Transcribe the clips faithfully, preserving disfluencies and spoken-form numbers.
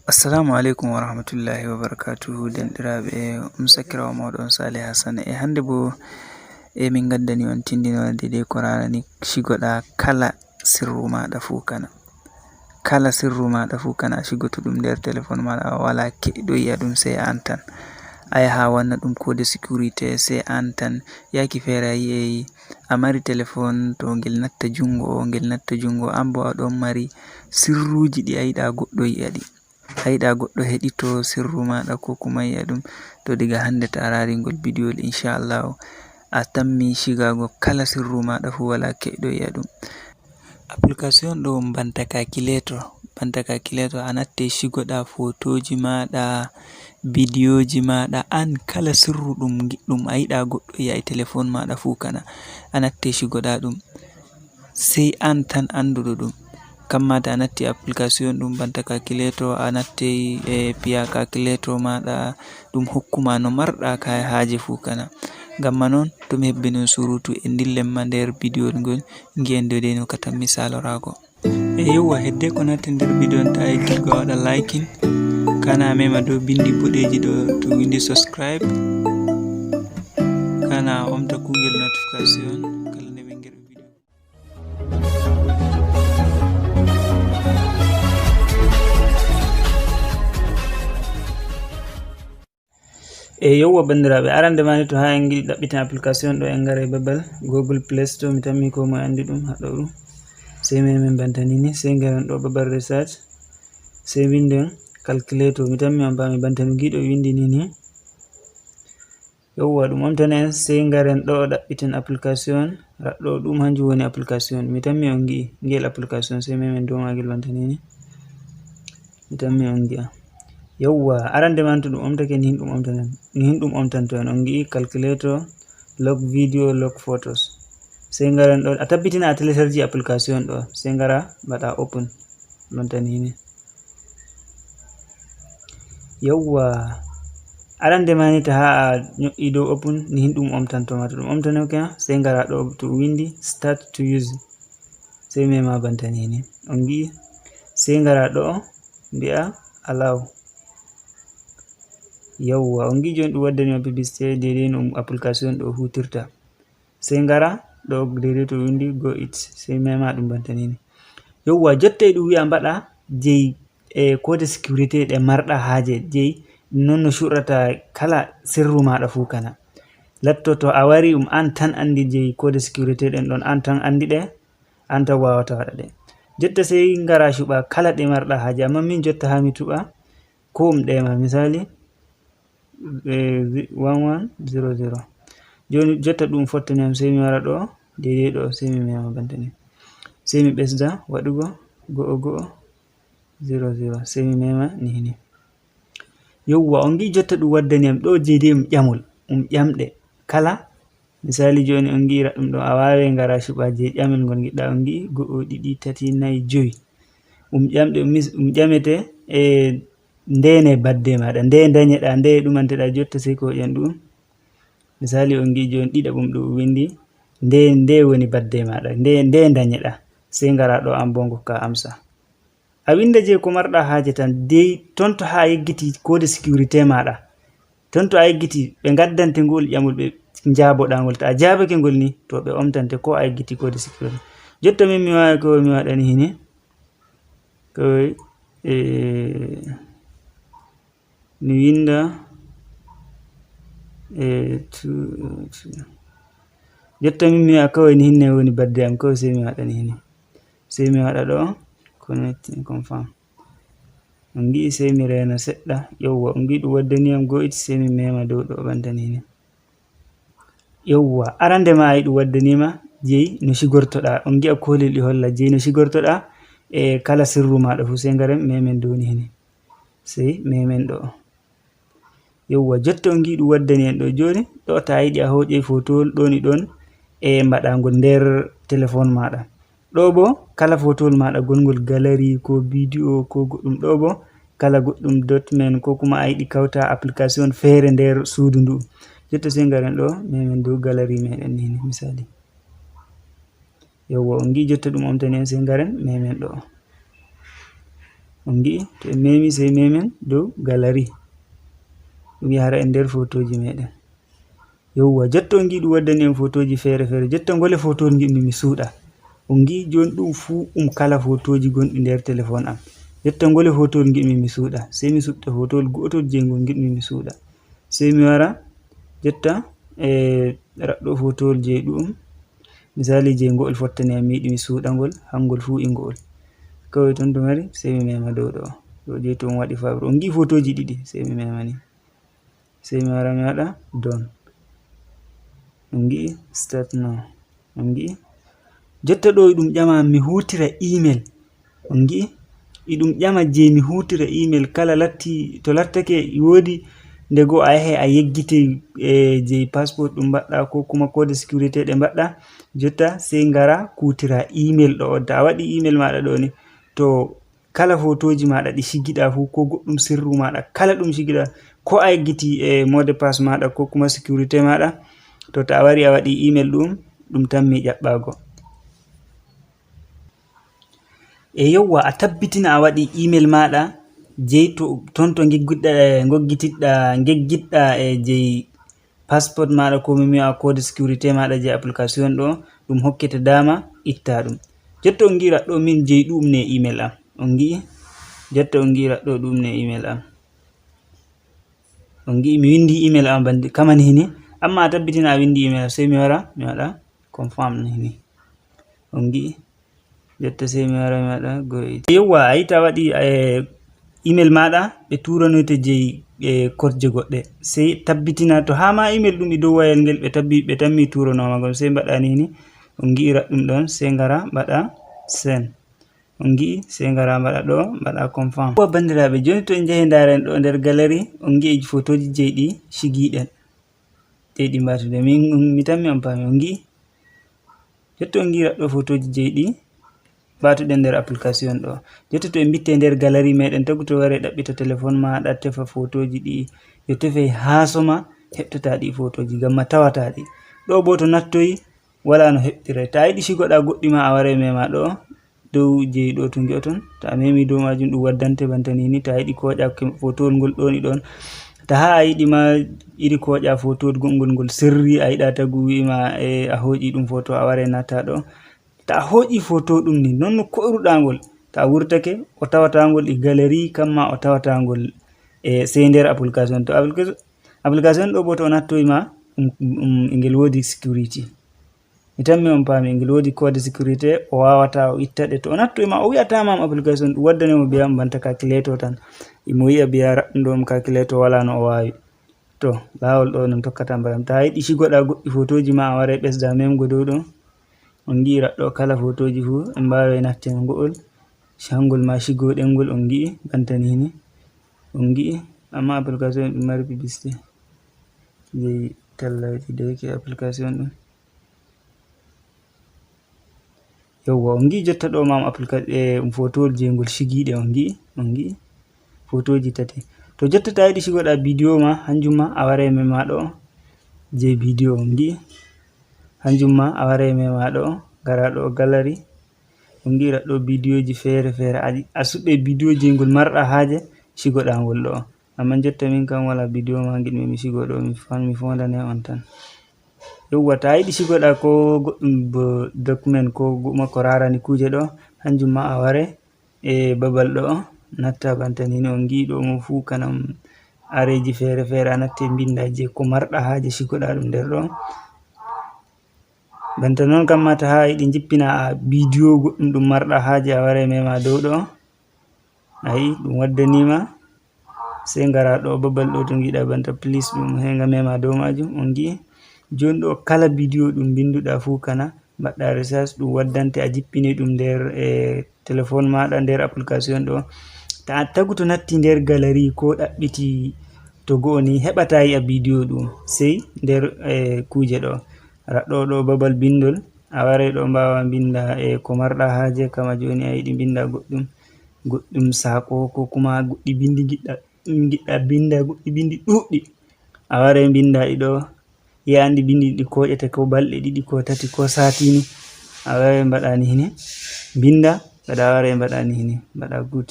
Assalamu aleykum wa rahmatullahi wa barakatuhu, denɗiraaɓe, um sakiraawo mooɗon Saleh Hassan. E hannde bo, e min ngaddani on tindinore deydey ko raarani sigoɗa kala sirru maaɗa fuu kana. Kala sirru maaɗa fuu kana a sigoto ɗum nder telefon maaɗa, a walaa keɗɗo yi'a ɗum sey an tan. A yaha a wanna ɗum code sécurité sey an tan. Yaaki feere a yi'ey a mari telefon to ngel natta junngo, ngel natta junngo, an bo a ɗon mari sirruuji ɗi a yiɗa goɗɗo yi'a ɗi. A yiɗa goɗɗo heɗito sirru maaɗa ko kuma yi'a ɗum. To diga hannde ta raari ngol bidiyol, inchallahu, a tammi sigaago kala sirru maaɗa fuu walaa keɗɗo yi'a ɗum. Application ɗo on banta calculator. Banta calculator a natte sigoɗa fotooji maaɗa, bidiyooji maaɗa, an kala sirru ɗum ngiɗɗum a yiɗa goɗɗo yi'a e telefon maaɗa fuu kana. A natte sigoɗa ɗum. Sey an tan annduɗo ɗum. Kammata a natti application ɗum banta calculator, a natti e piya calculator maaɗa, ɗum hokkuma no marɗa ka haaje fuu kana. Ngamma non, to mi hebbi non surutu e ndillen ma nder bidiyol ngol, ngi'en dow dey no ka tammi salorago. E yewwa, hedde ko natti nder bidiyo on, ta eggigo a waɗa liking, kana a mema dow bindi boɗeeji ɗo to windi subscribe, kana a omta kungel notification kala nde min ngerɓi bidiyo. E yewwa banndiraaɓe, arande mani to haa en ngiɗi ɗaɓɓitin application ɗo, en ngara e babal Google Play Store, mi tammi ko moye anndi ɗum haɗo ɗum. Sey min min bantani ni, sey ngaren ɗo babal research, sey winden calculator, mi tammi on paami bantani giɗo windi ni ni. Yewwa, ɗum omtane en, sey ngaren ɗo ɗaɓɓiten application, raɗɗo ɗum hanjum woni application. Mi tammi on ngi'i ngel application, sey min min dow maagel bantani ni. Mi tammi on ngi'a. Yewwa, arande man to ɗum omtake ni hin ɗum omtanen. Ni hin ɗum omtanto en. On ngi'i calculator, lock video, lock photos. Sey ngaren ɗo, a tabbitina a télécharge application ɗo. Sey ngara mbaɗa open. Lontani ni. Yewwa, arande mani ta haa a ño'i dow open ni hin ɗum omtanto ma. To ɗum omtanoke ma, sey ngara ɗo to windi start to use. Sey mema bantani ni. On ngi'i, sey ngara ɗo mbi'a allow. Yawwa, on ngi'i jooni ɗum waddani ma publicité deydey no application ɗo huutirta. Sey ngara ɗo deydey to windi go it, sey mema ɗum bantani ni. Yawwa, jotta e ɗum wi'a mbaɗa jey e code sécurité ɗe marɗa haaje, jey non no cuɗrata kala sirru maaɗa fuu kana. Lattoto a wari ɗum an tan anndi jey code sécurité ɗen ɗon, an tan anndi ɗe, an tan waawata waɗa ɗe. Jotta sey ngara cuɓa kala ɗe marɗa haaje, amma min jotta haa mi tuɓa ko um ɗe ma, misali, eh, wi-, one one zero zero. Jooni jotta ɗum fottani am, sey mi wara ɗo, deydey ɗo, sey mi mema bantani. Sey mi ɓesda waɗugo go'o go'o zero zero, sey mi mema ni hini. Yowwa, on ngi'i jotta ɗum waddani am ɗo jey dey um ƴamol, um ƴamɗe. Kala, misali jooni on ngi'i raɗɗum ɗo, a waaway ngara cuɓa jey ƴamel ngol ngiɗɗa, on ngi'i go'o, ɗiɗi, tati, nayi, jowi. Um ƴamɗe, um mis-, um ƴamete e nde ne badde maaɗa, nde dañeɗa, nde ɗumanteɗa jotta sey ko ƴan ɗum. Misali on ngi'i jooni ɗiɗaɓum ɗo windi, nde, nde woni badde maaɗa, nde, nde dañeɗa. Sey ngara ɗo an bo ngokka amsa. A winda jey ko marɗa haaje tan, dey ton to haa yeggiti code sécurité maaɗa. Ton to a yeggiti, ɓe ngaddante ngol ƴamol, ɓe njaaboɗa ngol. To a jaabake ngol ni, to ɓe omtante ko a yeggiti code sécurité. Jotta min mi waawi ko mi waɗani hini. Ko, eh, mi winda, eh, tu, tu. Jotta min mi wi'a kawai ni hinne woni badde am, kawai sey mi waɗani hini. Sey mi waɗa ɗo, connect and confirm. On ngi'i sey mi reena seɗɗa. Yowwa, on ngi'i ɗum waddani am go it, sey mi mema dow ɗo ɓantani ni. Yowwa, arande ma ay ɗum waddani ma jey no sigortoɗa. On ngi'a kolel ɗi holla jey no sigortoɗa e kala sirru maaɗa fuu, sey ngaren memen dow ni hini. Sey memen ɗo. Yowwa, jotta on ngi'i ɗum waddani en ɗo jooni, ɗo ta a yiɗi a hooƴey fotowol ɗoni ɗon e mbaɗangol nder telefon maaɗa. Ɗo bo, kala fotowol maaɗa gongol galari ko bidiyo ko goɗɗum ɗo bo, kala goɗɗum dot men ko kuma a yiɗi kawta application feere nder suudu ndu. Jotta sey ngaren ɗo, memen dow galari meɗen ni, misali. Yowwa, on ngi'i jotta ɗum omtani en, sey ngaren memen ɗo. On ngi'i to en memi, sey memen dow gallery. Ɗum yahara en nder fotooji meɗen. Yowwa, jotta on ngi'i ɗum waddani en fotooji feere feere. Jotta ngole fotoor ngi'mi mi suuɗa? On ngi'i jooni ɗum fuu ɗum kala fotooji gonɗi nder telefon am. Jotta ngole fotoor ngi'mi mi suuɗa? Sey mi suɓta fotowol go'otol jey ngol ngi'mi mi suuɗa. Sey mi wara jotta e raɗɗo fotowol jey ɗu'um. Misali jey ngo'ol fottani am mi yiɗi mi suuɗa ngol, hangol fuu e ngo'ol. Kawey ton to mari, sey mi mema dow ɗo. Ɗo jey to on waɗi fabre. On ngi'i fotooji ɗiɗi, sey mi mema ni. Sey mi wara mi waɗa done. On ngi'i start now. On ngi'i? Jotta ɗo e ɗum ƴama mi huutira email. On ngi'i? E ɗum ƴama jey mi huutira email kala latti, to lattake e woodi nde goo a yahe a yeggite, e, jey password ɗum mbaɗɗa ko kuma code sécurité ɗe mbaɗɗa. Jotta sey ngara kuutira email ɗo on. To a waɗi email maaɗa ɗo ni, to kala fotooji maaɗa ɗi cigiɗa fuu, ko goɗɗum sirru maaɗa, kala ɗum cigiɗa, ko a yeggiti e mot de passe maaɗa ko kuma sécurité maaɗa, to, to a wari a waɗi email ɗum, ɗum tammi ƴaɓɓaago. E yowwa, a tabbitina a waɗi email maaɗa, jey to, ton to ngeggitɗa, ngeggitɗa, ngeggitɗa e jey password maaɗa ko mi wi'a code sécurité maaɗa jey application ɗo, ɗum hokkete dama itta ɗum. Jotta on ngi'i raɗɗo min jey ɗu'um ne email am. On ngi'i? Jotta on ngi'i raɗɗo ɗu'um ne email am. On ngi'i mi windi email am bandi, kama ni hini, amma a tabbitina a windi email am, sey mi wara, mi waɗa confirm ni hini. On ngi'i? Jotta sey mi wara mi waɗa go it. Yowwa, a yi'i to a waɗi, eh, email maaɗa, ɓe tuuranoyte jey, eh, kodje goɗɗe. Sey tabbitina to haa ma email ɗum e dow wayel ngel ɓe tabbi, ɓe tammi tuuranooma ngol, sey mbaɗa ni hini. On ngi'i raɗɗum ɗon, sey ngara mbaɗa send. On ngi'i, sey ngara mbaɗa ɗo, mbaɗa confirm. Ko banndiraaɓe, jooni to en njahi ndaaren ɗo nder gallery, on ngi'i fotooji jey ɗi cigiɗen. Jey ɗi mbaatuɗen. Min, mi tammi on paami, on ngi'i? Jotta on ngi'i raɗɗo fotooji jey ɗi mbaatuɗen nder application ɗo. Jotta to en mbitte nder gallery meɗen, tagu to ware ɗaɓɓita telefon maaɗa, tefa fotooji ɗi, yo tefe haa soma heɓtata ɗi fotooji, ngam ma tawata ɗi. Ɗo bo to nattoyi, wala no heɓtira. To a yiɗi cigoɗa goɗɗi ma a waray mema ɗo, dow jey ɗo to ngi'oton. To a memi dow maajum ɗum waddante banta ni ni. To a yiɗi koƴa ke-, fotowol ngol ɗoni ɗon. To haa a yiɗi ma iri koƴa fotowol gongol ngol sirri, a yiɗa tagu wi'ima, e, a hoƴi ɗum foto a waray nata ɗo. To a hoƴi foto ɗum ni, non no koyruɗa ngol. To a wurtake, o tawata ngol e gallery, kamma o tawata ngol, e, sey nder application. To application, application ɗo bo to o nattoyi ma, um, um, ngel woodi security. Mi tammi on paami, ngel woodi code sécurité, o waawata o itta ɗe. To o nattoyi ma, o wi'ata ma am application, ɗum waddani mo biya banta calculator tan. Imo wi'a biya raɗɗum ɗo mo calculator wala no o waawi. To, laawol ɗo non tokkata mbaɗam. To a yiɗi cigoɗa goɗɗi fotooji ma, a waray ɓesda memgo dow ɗo. On ngi'i raɗɗo kala fotooji fuu, en mbaaway natteen ngo'ol. Cangol ma cigoɗen ngol on ngi'i, banta ni ni. On ngi'i, amma application ɗum mari publicité. Jey talla ɗi doyke application ɗum. Yowwa, on ngi'i jotta ɗo mam applica-, e, um fotowol jey ngol cigiɗe on ngi'i, on ngi'i. Fotooji tati. To jotta to a yiɗi cigoɗa bidiyo ma, hanjum ma a waray mema ɗo jey bidiyo on ngi'i. Hanjum ma a waray mema ɗo, ngara ɗo gallery. On ngi'ira ɗo bidiyooji feere feere. A, a suɓɓe bidiyo jey ngol marɗa haaje, cigoɗa ngol ɗo. Amma jotta min kam wala bidiyo ma ngiɗmi mi cigo ɗo, mi fon-, mi fondane on tan. Yowwa, to a yiɗi cigoɗa ko goɗɗum bo document ko go-, ma ko rarani kuuje ɗo, hanjum ma a ware e babal ɗo, natta banta ni no on ngi'i ɗo mo fuu kanam areeji feere feere, a natti e mbinda je ko marɗa haaje cigoɗa ɗum nder ɗo. Banta non kam ma to haa yiɗi njippina a bidiyo goɗɗum ɗum marɗa haaje a ware mema dow ɗo. Ayi, ɗum waddani ma. Sey ngara ɗo babal ɗo to ngiɗa banta plus ɗum he nga mema dow majum on ngi'i. Joni ɗo kala bidiyo ɗum mbinduɗa fuu kana mbaɗɗa recherche ɗum waddante a jippini ɗum nder e telefon maɗa nder application ɗo. Ta tagu to natti nder gallery ko ɗaɓɓiti to go'o ni heɓata yi'a bidiyo ɗum sey nder e kuuje ɗo. Raɗɗo ɗo babal bindol a waray ɗo mbawa mbinda e ko marɗa haaje kama joni a yiɗi mbinda goɗɗum. Goɗɗum saako ko kuma goɗɗi bindi ngiɗɗa, ngiɗɗa binda goɗɗi bindi ɗuɗɗi. A waray mbinda ɗi ɗo, yi'a anndi bindi ɗi koƴete ko balɗe ɗiɗi ko tati ko satini. A waray mbaɗa ni hini, mbinda, kadi a waray mbaɗa ni hini, mbaɗa good.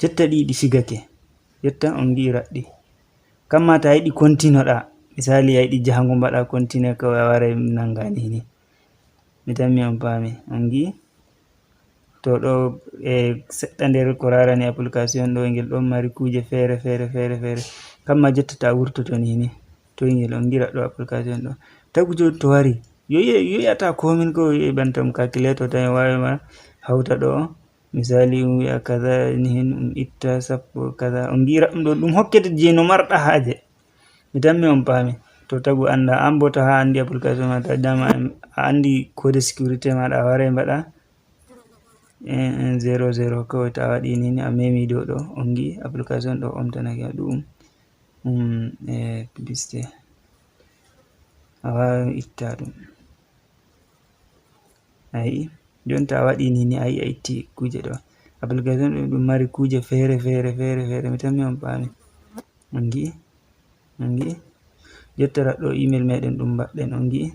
Jotta ɗi ɗi sigake. Jotta on ngi'i raɗɗi. Kamma ta yiɗi kontinoɗa. Misali a yiɗi jahango mbaɗa kontine ko a waray nanga ni ni. Mi tammi on paami. On ngi'i? To ɗo e seɗɗa nder ko rarani application ɗo ngel ɗon mari kuje fere fere fere fere. Kamma jotta ta wurtoto ni ni. To ngel on ngi'i raɗɗo application ɗo. Tagu jo to wari. Yo yi'ata komin ko yo bantam calculator tan wawi ma hawta ɗo. Misali um wi'a kaza ni hin um itta sappo kaza. On ngi'i raɗɗum ɗo ɗum hokkete je no marɗa haaje. Mi tammi on paami. To tagu anda an bo ta ha andi application ma ta dama a andi code sécurité maɗa a waray mbaɗa un un zéro zéro kawai ta waɗi ni ni a memi dow ɗo on ngi'i application ɗo omtanake ɗum um e publicité a wawan itta ɗum. Ayi jonta a waɗi ni ni ayi a itti kuje ɗo application ɗum ɗum mari kuje fere fere fere fere mi tammi on paami. On ngi'i? On ngi'i? Jotta raɗɗo email meɗen ɗum mbaɗɗen on ngi'i?